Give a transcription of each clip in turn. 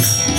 Thank you.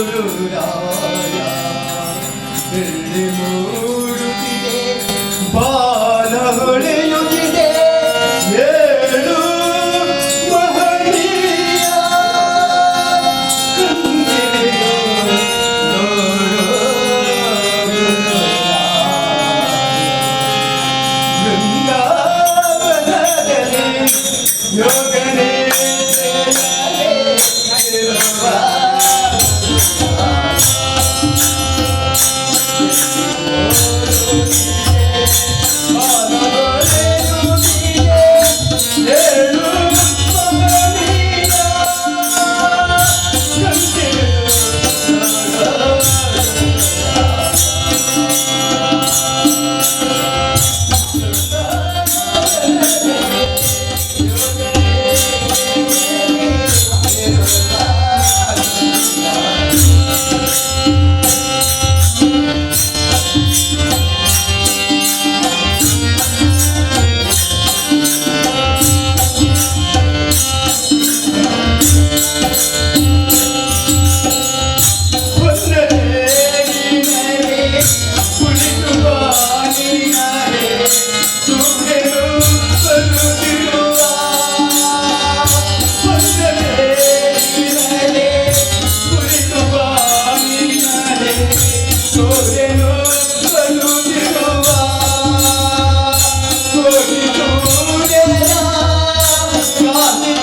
Gururaya ಬೆಳ್ಳಿ ಮೂಡುತ್ತಿದೆ ಬಾಲ ಹೊಳೆಯುತ್ತಿದೆ ಏಳು ಮಹನೀಯ ಕಂದಿರೆದು ನೋಡು ಗುರುರಾಯ. ಬೃಂದಾವನದಲ್ಲಿ ಯೋಗನೇ ಇರುವ ಏಳು ಮಹನೀಯ ಕಂದಿರೆದು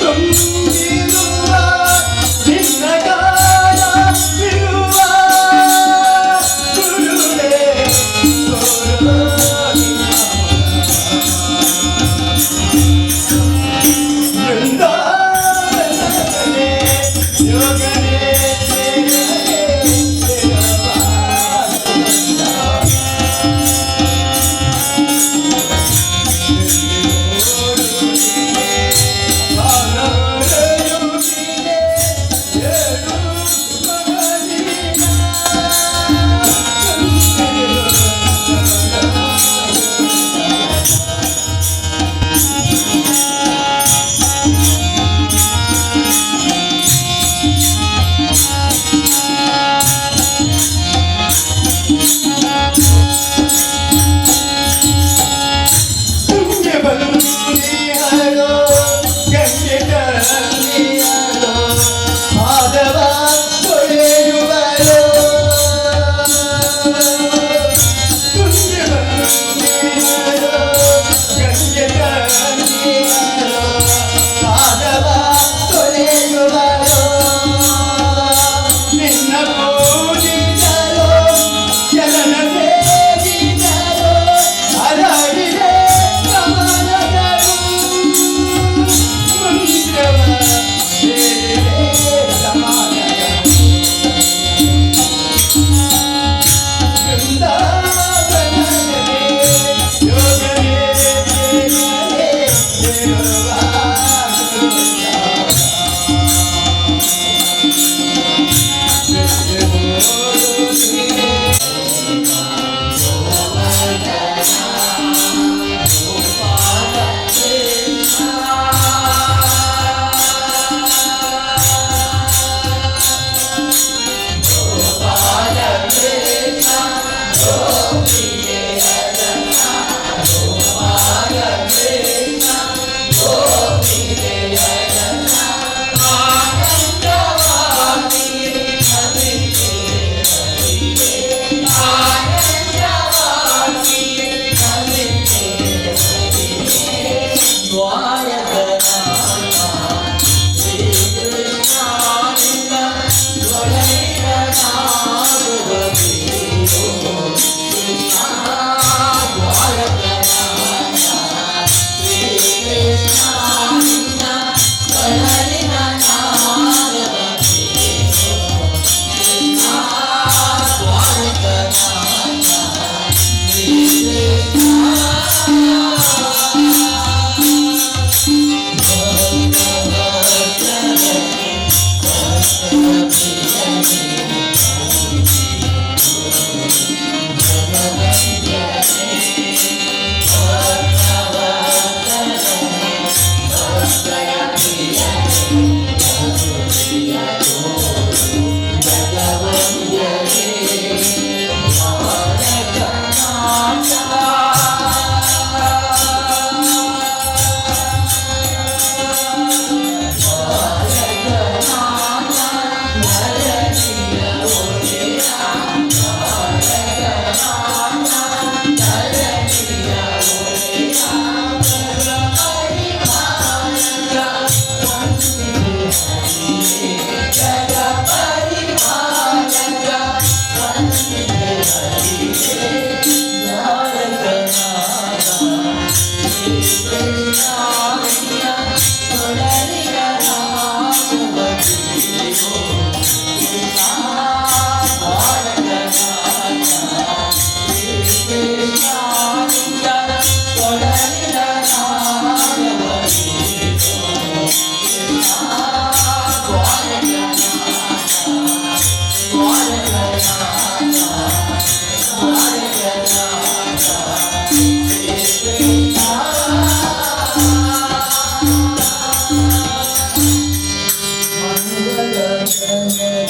ತುಂಬಿರುವ ನಿನ್ನ ಕಾಲ ಇರುವ ಗುರುವೇ ಬೃಂದಾವನದಲ್ಲಿ ಯೋಗನೇ ಬಂದಿಹರೋ ಗಂಗೆ ತಂದಿಹರೋ ಪಾದವ ತೊಳೆಯುವರೋ ಪುಣ್ಯ ಬಂದಿಹರೋ ಗಂಗೆ ತಂದಿಹರೋ ಪಾದವ ತೊಳೆಯುವರೋ ನಿನ್ನ ಪೂಜಿಸಲು ಚರಣ ಸೇವಿಸಲು ಅರಳಿದೆ ಕಮಲಗಳು ಮಂತ್ರವ ಹೇಳಿದೆ ಸಮಾನಗಳು ಬೃಂದಾವನದಲ್ಲಿ ಯೋಗನೇ ಇರುವ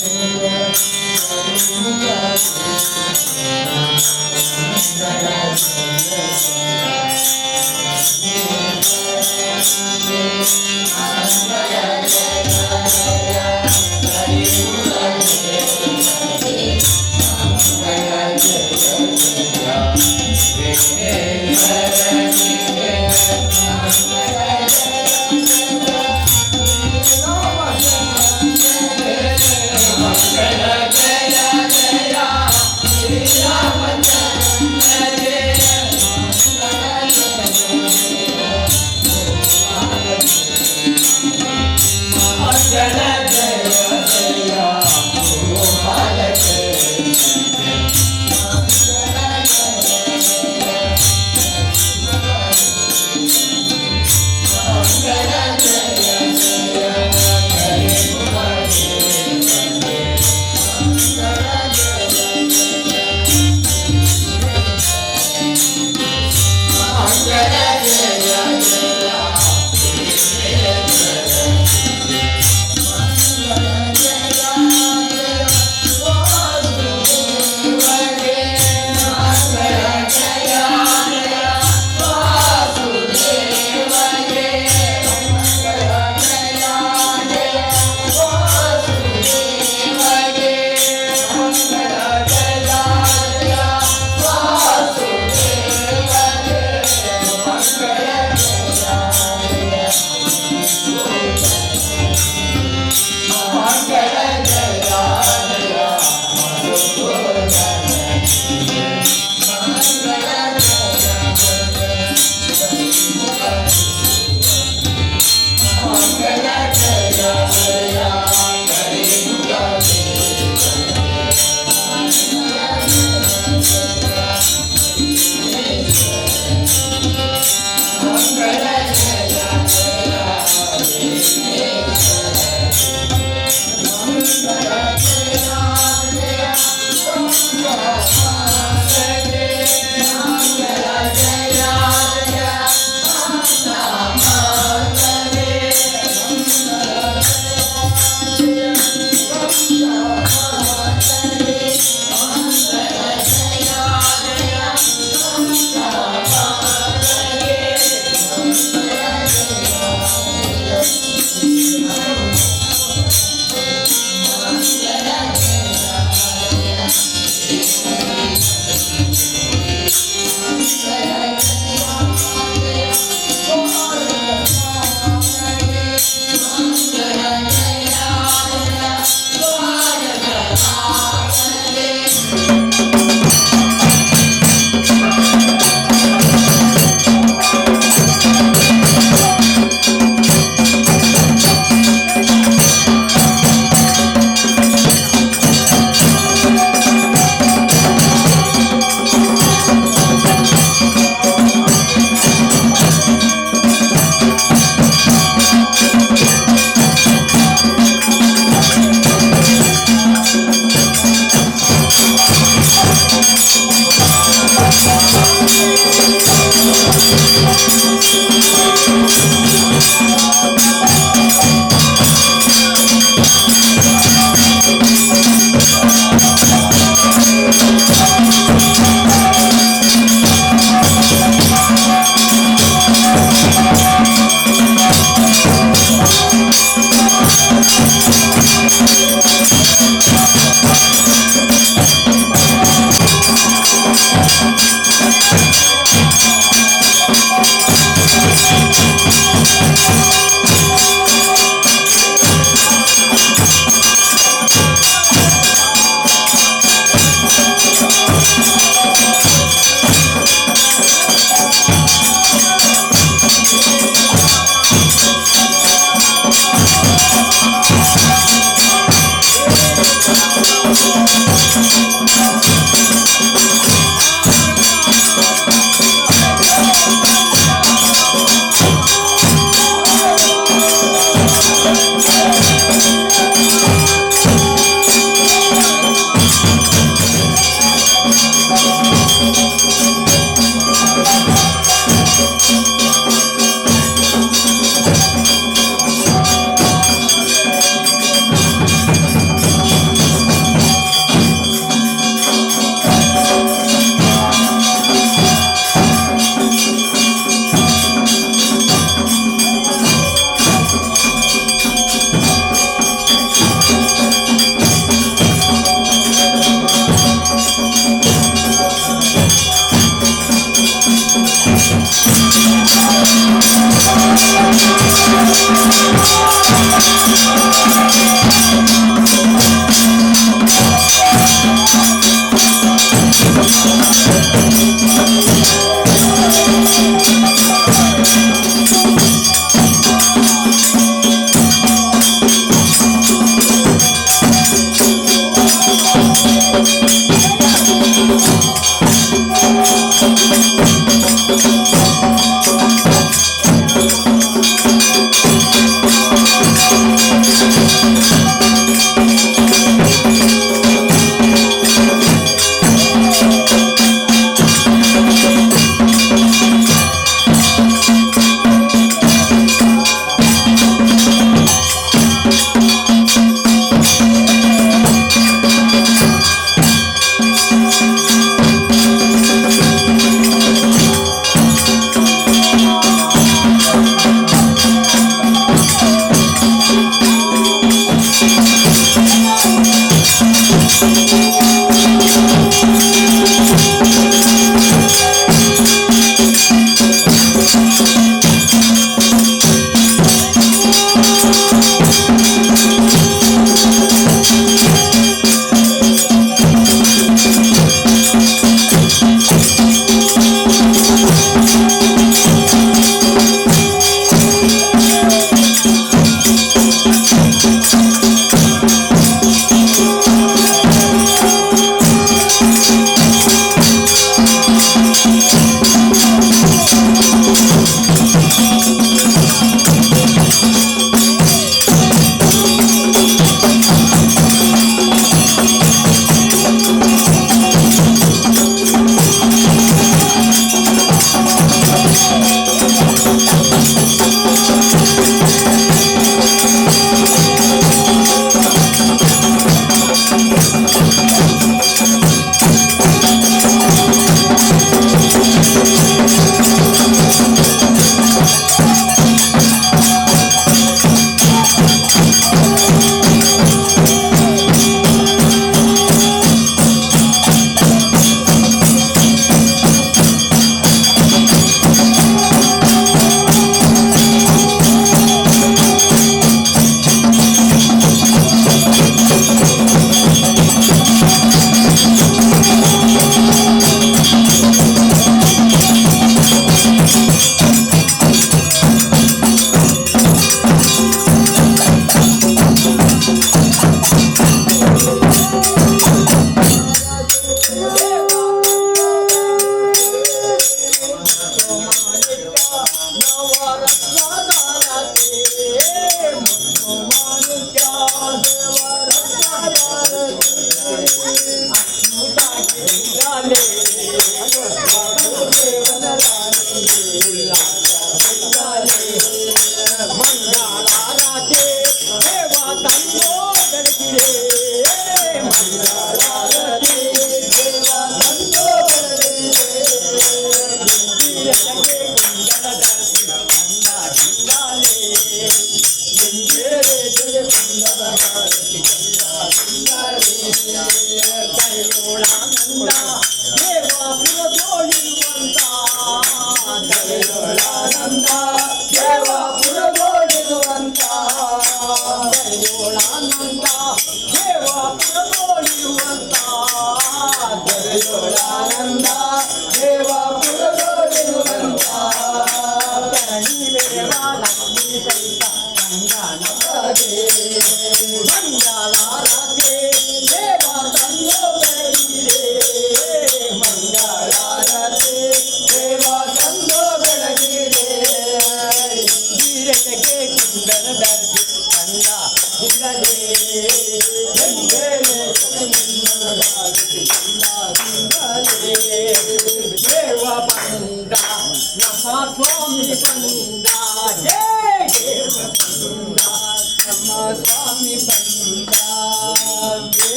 ಮಂಗಳ ಜಯ ಜಯ.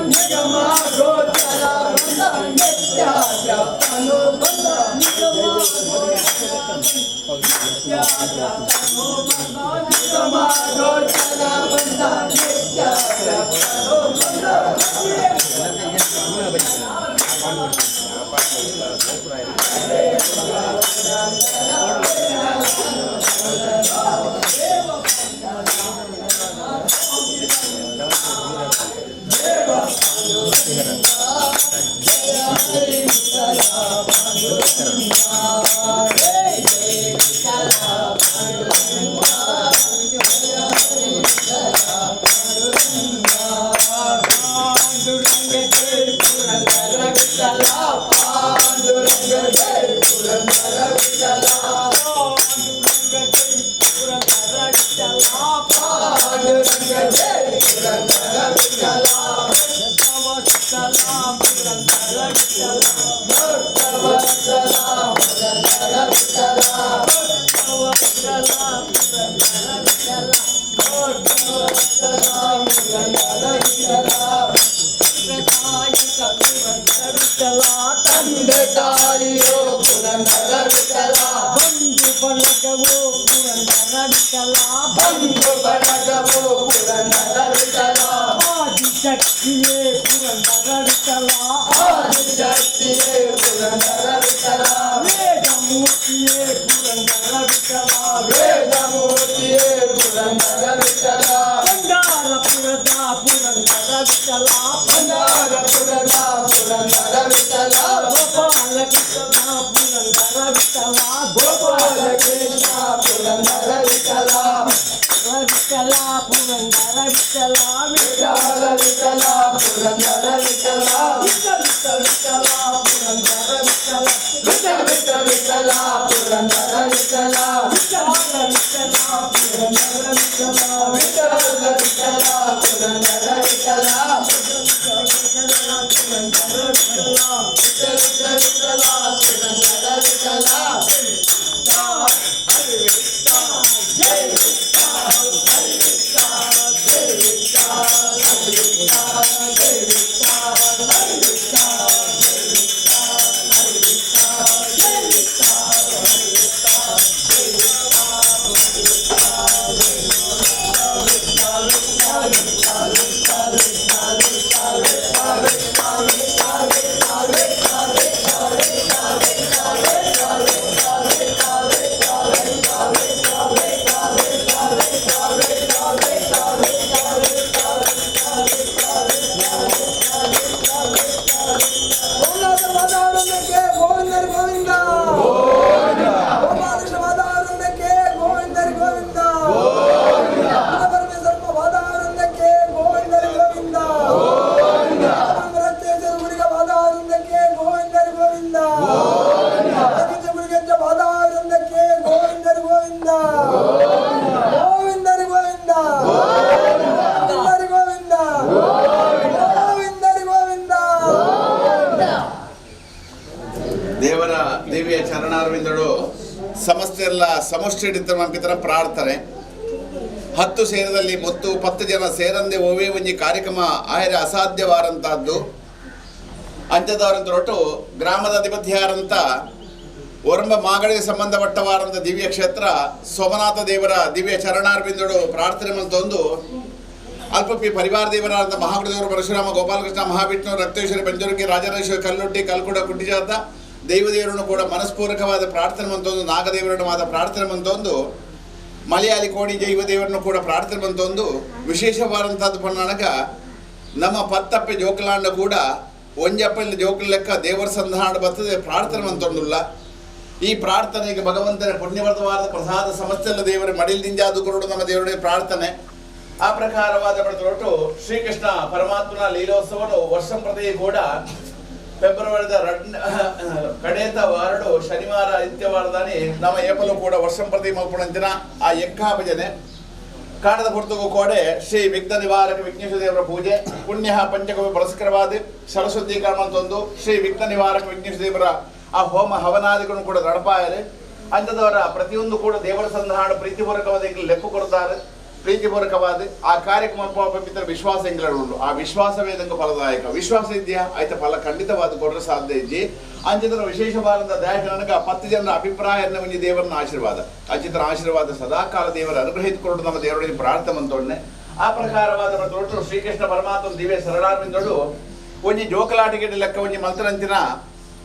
निगमा गोचरा नित्या। ಸಮಷ್ಟಿ ಪ್ರಾರ್ಥನೆ 10 ಸೇರದಲ್ಲಿ ಮತ್ತು 10 ಜನ ಸೇರಂದೆ ಓವೇ ಒಂಜಿ ಕಾರ್ಯಕ್ರಮ ಆಯರ ಅಸಾಧ್ಯವಾರಂತಹದ್ದು. ಅಂಚದವರಂತ ಗ್ರಾಮದ ಅಧಿಪತಿಯಾರಂತ ಒರಂಬ ಮಾಗಳಿಗೆ ಸಂಬಂಧಪಟ್ಟವಾರಂಥ ದಿವ್ಯ ಕ್ಷೇತ್ರ ಸೋಮನಾಥ ದೇವರ ದಿವ್ಯ ಚರಣಾರ್ವಿಂದಡು ಪ್ರಾರ್ಥನೆ ಮಂತೊಂದು ಅಲ್ಪಪಿ ಪರಿವಾರ ದೇವರಾದಂಥ ಮಹಾಗುರುದೇವರು ಪರಶುರಾಮ ಗೋಪಾಲಕೃಷ್ಣ ಮಹಾವಿಷ್ಣು ರಕ್ತೇಶ್ವರಿ ಪಂಚರುಕಿ ರಾಜರಾಜೇಶ್ವರಿ ಕಲ್ಲೊಟ್ಟಿ ಕಲ್ಕುಡ ಕುಟ್ಟಿಜಾತ ದೈವದೇವರನ್ನು ಕೂಡ ಮನಸ್ಪೂರ್ವಕವಾದ ಪ್ರಾರ್ಥನೆ ಮಂತೊಂದು, ನಾಗದೇವರನ್ನು ವಾದ ಪ್ರಾರ್ಥನೆ ಮಂತೊಂದು, ಮಲಯಾಳಿ ಕೋಡಿ ದೈವದೇವರನ್ನು ಕೂಡ ಪ್ರಾರ್ಥನೆ ಮಂತೊಂದು ವಿಶೇಷವಾದಂಥದ್ದು ಪಣ್ಣಾಣಕ ನಮ್ಮ ಪತ್ತಪ್ಪೆ ಜೋಕಲಾಂಡ ಕೂಡ ಒಂಜಪ್ಪಲ್ಲಿ ಜೋಕಲ ಲೆಕ್ಕ ದೇವರ ಸಂಧಾನ ಬರ್ತದೆ ಪ್ರಾರ್ಥನೆ ಮಂತೊಂದುಲ್ಲ. ಈ ಪ್ರಾರ್ಥನೆಗೆ ಭಗವಂತನ ಪುಣ್ಯವರ್ತವಾದ ಪ್ರಸಾದ ಸಮಸ್ಯೆಲ್ಲ ದೇವರ ಮಡಿಲ್ದಿಂಜಾದು ಕೊರಡು ನಮ್ಮ ದೇವരുടെ ಪ್ರಾರ್ಥನೆ. ಆ ಪ್ರಕಾರವಾದ ಪಡೆದೊಟ್ಟು ಶ್ರೀಕೃಷ್ಣ ಪರಮಾತ್ಮನ ಲೀಲೋತ್ಸವನು ವರ್ಷಂ ಪ್ರತಿ ಕೂಡ ಫೆಬ್ರವರಿದ ಕಡೇತ ವಾರಡು ಶನಿವಾರ ಆದಿತ್ಯವಾರದಾನಿ ನಮ್ಮ ಏಪಲು ಕೂಡ ವರ್ಷಂ ಪ್ರತಿ ಮಲ್ಪುಣಂಚಿನ ಆ ಎಕ್ಕಾ ಭಜನೆ ಕಾಡದ ಪುರ್ತಗೂ ಕೋಡೆ ಶ್ರೀ ವಿಘ್ನ ನಿವಾರಕ ವಿಘ್ನೇಶ್ವರ ದೇವರ ಪೂಜೆ ಪುಣ್ಯ ಪಂಚಕವಿ ಪರಸ್ಕರವಾದ ಸರಸ್ವತೀಕರಣ ಅಂತೊಂದು ಶ್ರೀ ವಿಘ್ನ ನಿವಾರಕ ವಿಘ್ನೇಶ್ವರ ದೇವರ ಆ ಹೋಮ ಹವನಾದಿಗಳನ್ನು ಕೂಡ ನಡಪಾಯರೆ. ಅಂಥದವರ ಪ್ರತಿಯೊಂದು ಕೂಡ ದೇವರ ಸಂಧಾನ ಪ್ರೀತಿಪೂರ್ವಕವಾದ ಎಂಗ್ಲು ಲೆಪ್ಪು ಕೊಡ್ತಾರೆ. ಪ್ರೀತಿಪೂರ್ವಕವಾದ ಆ ಕಾರ್ಯಕ್ರಮ ವಿಶ್ವಾಸ ಎಂಗ್ಲುಂಡು. ಆ ವಿಶ್ವಾಸವೇ ಇದಕ್ಕೆ ಫಲದಾಯಕ. ವಿಶ್ವಾಸ ಇದೆಯಾ ಆಯ್ತಾ ಫಲ ಖಂಡಿತವಾದ ಕೊಟ್ಟರೆ ಸಾಧ್ಯ ಇಜ್ಜಿ. ಅಂಚಿತರ ವಿಶೇಷವಾದಂಥ ದಯಾಕರಣಕ 10 ಜನರ ಅಭಿಪ್ರಾಯ ಒಂಜಿ ದೇವರನ್ನ ಆಶೀರ್ವಾದ ಅಂಚಿತರ ಆಶೀರ್ವಾದ ಸದಾಕಾಲ ದೇವರ ಅನುಗ್ರಹಿಸಿಕೊಂಡು ನಮ್ಮ ದೇವರಿಗೆ ಪ್ರಾರ್ಥನೆ ಮಂತೊಣ್ಣೆ ಆ ಪ್ರಕಾರವಾದ ದೊಡ್ಡ ಶ್ರೀಕೃಷ್ಣ ಪರಮಾತ್ಮ ದಿವ್ಯ ಸರಳಾರ್ವಿಂದೊಡು ಒಂಜಿ ಜೋಕಲಾಟಿಕೆ ಲೆಕ್ಕ ಒಂಜಿ ಮಲ್ತರಂಚಿನ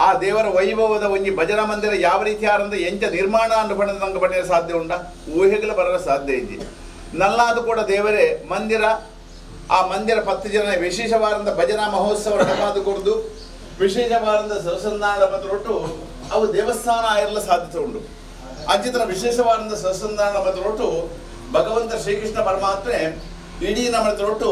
ಆ ದೇವರ ವೈಭವದ ಒಂಜಿ ಭಜನಾ ಮಂದಿರ ಯಾವ ರೀತಿ ಆರಂದ ಎಂಚ ನಿರ್ಮಾಣ ಅನ್ನು ಪಡೆದ ನಂಗೆ ಬಣ್ಣ ಸಾಧ್ಯ ಉಂಡ ಊಹೆಗಳು ಬರಲು ಸಾಧ್ಯ ಇದ್ದಿ ನಲ್ಲಾದು ಕೂಡ ದೇವರೇ ಮಂದಿರ ಆ ಮಂದಿರ 10 ಜನ ವಿಶೇಷವಾದಂಥ ಭಜನಾ ಮಹೋತ್ಸವ ನಡಪಾದು ಕೊಡ್ದು ವಿಶೇಷವಾದಂಥ ಸರಸಂಧಾನ ಬಂದ್ರೊಟ್ಟು ಅವು ದೇವಸ್ಥಾನ ಆಗಿರಲು ಸಾಧ್ಯತೆ ಉಂಟು. ಅಂಚಿತರ ವಿಶೇಷವಾದಂಥ ಸರಸಂಧಾನ ಬಂದ್ರೊಟ್ಟು ಭಗವಂತ ಶ್ರೀಕೃಷ್ಣ ಪರಮಾತ್ಮೆ ಇಡೀ ನಮ್ಮ ತೊಟ್ಟು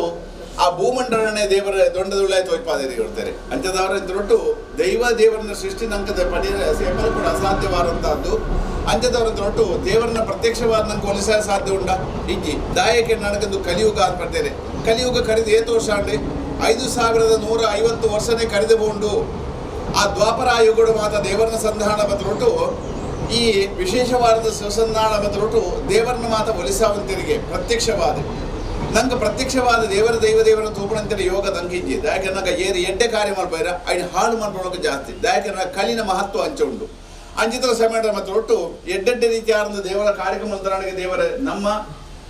ಆ ಭೂಮಂಡಲನೇ ದೇವರ ದೊಂಡದುಳ್ಳ ತೋಯ್ಪಾದೇರಿ ಹೇಳ್ತಾರೆ. ಅಂಚದವರ ತೊಟ್ಟು ದೈವ ದೇವರನ್ನ ಸೃಷ್ಟಿ ನಂಕದ ಪಡೆಯ ಸೇಪಲು ಕೂಡ ಅಸಾಧ್ಯವಾದಂತಹದ್ದು. ಅಂಚದವರ ತೊಟ್ಟು ದೇವರನ್ನ ಪ್ರತ್ಯಕ್ಷವಾದ ನಂಗೆ ಒಲಿಸ ಸಾಧ್ಯ ಉಂಡ ಇಜ್ಜಿ ದಾಯಕ್ಕೆ ನನಗಂದು ಕಲಿಯುಗ ಅಂತ ಬರ್ತೇನೆ. ಕಲಿಯುಗ ಕರೆದು ಏತು ವರ್ಷ ಅಂಡಿ 5150 ವರ್ಷನೇ ಕರೆದುಕೊಂಡು ಆ ದ್ವಾಪರ ಯುಗಡು ಮಾತ ದೇವರನ್ನ ಸಂಧಾನ ಬಂದ್ರೊಟ್ಟು ಈ ವಿಶೇಷವಾದ ಸುಸಂಧಾನ ಬಂದ್ರೊಟ್ಟು ದೇವರನ್ನ ಮಾತ ಒಲಿಸಾವಂತರಿಗೆ ಪ್ರತ್ಯಕ್ಷವಾದ ನಂಗೆ ಪ್ರತ್ಯಕ್ಷವಾದ ದೇವರ ದೈವ ದೇವರ ತೂಪಣಂತರ ಯೋಗ ನಂಗೆ ದಾಯಕ ನಂಗೆ ಏರು ಎಡ್ಡೆ ಕಾರ್ಯ ಮಾಡ್ಬೈರ ಐನು ಹಾಳು ಮಾಡ್ಕೊಳ್ಳೋಕೆ ಜಾಸ್ತಿ ದಾಯಕ ಕಲಿನ ಮಹತ್ವ ಅಂಚ ಉಂಟು. ಅಂಚಿತರ ಸಮಯ ಮತ್ತು ಒಟ್ಟು ಎಡ್ಡೆಡ್ಡೆ ರೀತಿಯಾದ ದೇವರ ಕಾರ್ಯಕ್ರಮ ಅಂತರಾಣಿಗೆ ದೇವರ ನಮ್ಮ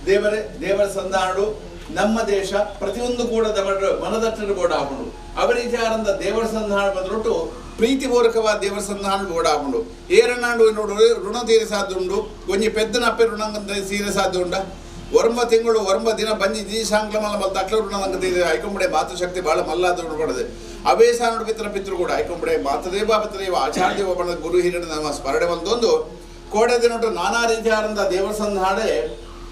ದೇವರೇ ದೇವರ ಸಂಧಾನಡು ನಮ್ಮ ದೇಶ ಪ್ರತಿಯೊಂದು ಕೂಡ ಮನದಟ್ಟರು ಬೋರ್ಡ್ ಹಾಕೊಂಡು ಅವರ ರೀತಿಯಾದಂಥ ದೇವರ ಸಂಧಾನ ಬಂದ್ರೊಟ್ಟು ಪ್ರೀತಿಪೂರ್ವಕವಾದ ದೇವರ ಸಂಧಾನ ಬೋರ್ಡ್ ಹಾಕೊಂಡು ಏರಣ್ಣಾಂಡು ನೋಡು ಋಣ ತೀರಿ ಸಾಧ್ಯ ಉಂಡು ಒಂಜಿ ಪೆದ್ದನ ಅಪ್ಪೆ ಋಣ ತೀರಿ ಸಾಧ್ಯ ಉಂಡ ಒರ್ಂಬ ತಿಂಗಳು ಒರ್ಂಬ ದಿನ ಬಂಜಿ ಜೀ ಸಾಂಕ್ಲಮಲ್ಲ ಮಲ್ತ ಅಕ್ಲ ಋಣ ನಂಗೆ ತೀರಿ ಐಕೊಂಬಡೆ ಮಾತೃಶಕ್ತಿ ಭಾಳ ಮಲ್ಲಾದ ಪಡದೆ ಅವೇ ಸಾನುಡು ಪಿತ್ರ ಪಿತೃ ಕೂಡ ಐಕೊಂಬಡೆ ಮಾತದೇವ ಪಿತ್ರದೇವ ಆಚಾರ್ಯ ದೇವ ಬಣ್ಣದ ಗುರು ಹಿರಿಯರು ನಮ್ಮ ಸ್ಮರಣೆ ಬಂದೊಂದು ಕೋಡೆ ದಿನೊಟ್ಟು ನಾನಾ ರೀತಿಯಾದಂಥ ದೇವರ ಸಂಧಾನೆ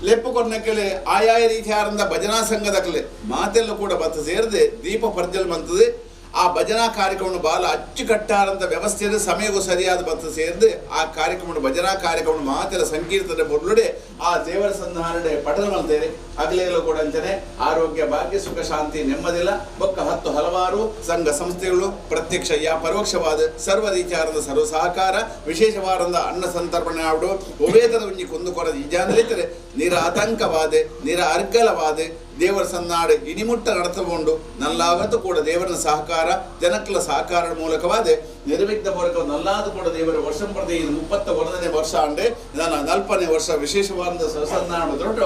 ಲೆಪ್ಪು ಕೊರ್ನಕ್ಕೆಲೆ ಆಯಾಯ ರೀತಿಯಾದಂಥ ಭಜನಾ ಸಂಘದಕ್ಲೆ ಮಾತೆಲ್ಲ ಕೂಡ ಬತ್ತ ಸೇರದೆ ದೀಪ ಪರ್ಜಲ್ ಬಂತದೆ ಆ ಭಜನಾ ಕಾರ್ಯಕ್ರಮ ಬಾಲ ಅಚ್ಚುಕಟ್ಟಾದಂಥ ವ್ಯವಸ್ಥೆಯಲ್ಲಿ ಸಮಯಕ್ಕೂ ಸರಿಯಾದ ಬತ್ತ ಸೇರಿದೆ ಆ ಕಾರ್ಯಕ್ರಮ ಭಜನಾ ಕಾರ್ಯಕ್ರಮ ಮಾತೆಲ್ಲ ಸಂಕೀರ್ತನೆ ಮೊದಲುಡೆ ಆ ದೇವರ ಸಂಧಾನಡೆ ಪಠಣ ಮಾಡ್ತೇವೆ. ಅಗಲೆಲ್ಲ ಕೂಡ ಅಂಚನೆ ಆರೋಗ್ಯ ಭಾಗ್ಯ ಸುಖ ಶಾಂತಿ ನೆಮ್ಮದಿಲ್ಲ ಬೊಕ್ಕ 10 ಹಲವಾರು ಸಂಘ ಸಂಸ್ಥೆಗಳು ಪ್ರತ್ಯಕ್ಷ ಯಾ ಪರೋಕ್ಷವಾದ ಸರ್ವ ರೀತಿಯಾದ ಸರ್ವ ಸಹಕಾರ ವಿಶೇಷವಾದ ಅನ್ನ ಸಂತರ್ಪಣೆ ಆಡು ಉಭಯತರ ಒಂಜಿ ಕುಂದುಕೊರದ ಈಜಾನಲಿತರೆ ನಿರ ಆತಂಕವಾದ ನಿರ ಅರ್ಗಲವಾದ ದೇವರ ಸನ್ನಾಡು ಇನಿಮುಟ್ಟ ನಡೆತಕೊಂಡು ನಲ್ಲಾಗತ್ತು ಕೂಡ ದೇವರ ಸಹಕಾರ ಜನಕ್ಕಲ ಸಹಕಾರ ಮೂಲಕವಾದ ನಿರ್ವಿಘ್ನ ಪೂರ್ವಕ ನಲ್ಲಾದ ಕೂಡ ದೇವರ ವರ್ಷ ಪ್ರತಿ 31ನೇ ವರ್ಷ ಅಂಡೆ ನನ್ನ 40ನೇ ವರ್ಷ ವಿಶೇಷವಾದ ಸಸನ್ನಾಡು ದೊಡ್ಡ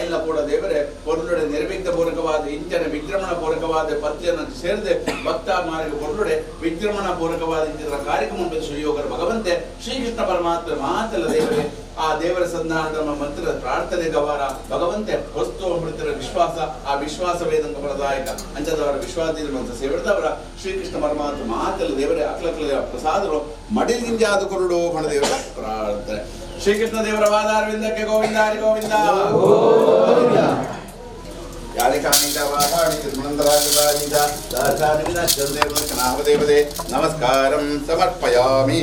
ಐಲ ಕೂಡ ದೇವರೇ ಪೊರ್ಲುಡೆ ನಿರ್ವಿಘ್ನ ಪೂರ್ವಕವಾದ ಇಂಚನ ವಿಜೃಂಭಣ ಪೂರ್ವಕವಾದ ಪತ್ಯನ ಸೇರಿದೆ ಭಕ್ತ ಮಾರ್ಗ ಪೊರ್ಲುಡೆ ವಿಜೃಂಭಣ ಪೂರ್ವಕವಾದ ಇಂಚಿನ ಕಾರ್ಯಕ್ರಮ ಸುಯೋಗರ ಭಗವಂತೆ ಶ್ರೀಕೃಷ್ಣ ಪರಮಾತ್ಮ ಮಾತೆಲ್ಲ ದೇವರೇ ಆ ದೇವರ ಸಂಧಾನದ ಮಂತ್ರದ ಪ್ರಾರ್ಥನೆ ಗವಾರ ಭಗವಂತೆ ವಸ್ತು ಅಮೃತರ ವಿಶ್ವಾಸ ಆ ವಿಶ್ವಾಸವೇ ನಂಗೆ ಪ್ರದಾಯಕ ಅಂಚದವರ ವಿಶ್ವಾಸದಿಂದ ಮಂತ್ರ ಸೇವಿದವರ ಶ್ರೀಕೃಷ್ಣ ಪರಮಾತ್ಮ ಮಾತೆಲ್ಲ ದೇವರೇ ಅಕ್ಲಕ್ಲ ಪ್ರಸಾದರು ಮಡಿಲಿಂಜಾದ ಕೊರಡು ದೇವರ ಪ್ರಾರ್ಥನೆ. ಶ್ರೀಕೃಷ್ಣ ದೇವರ ವಾದಾರವಿಂದಕ್ಕೆ ಗೋವಿಂದ ಹರಿ ಗೋವಿಂದ. ನಮಸ್ಕಾರಂ ಸಮರ್ಪಯಾಮಿ.